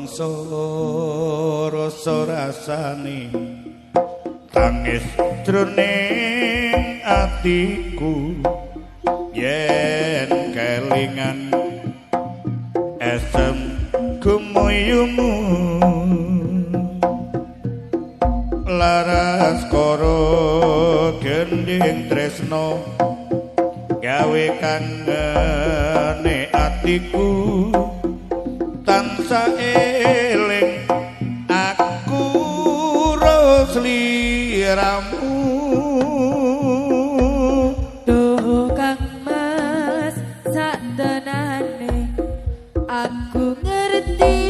Nelongso rasa rasane tangis jroning atiku yen kelingan esem gumuyumu laras koro gending tresno gawe kangene atiku tansah eling aku rosliramu. Duh Kang Mas, sak tenane aku ngerti.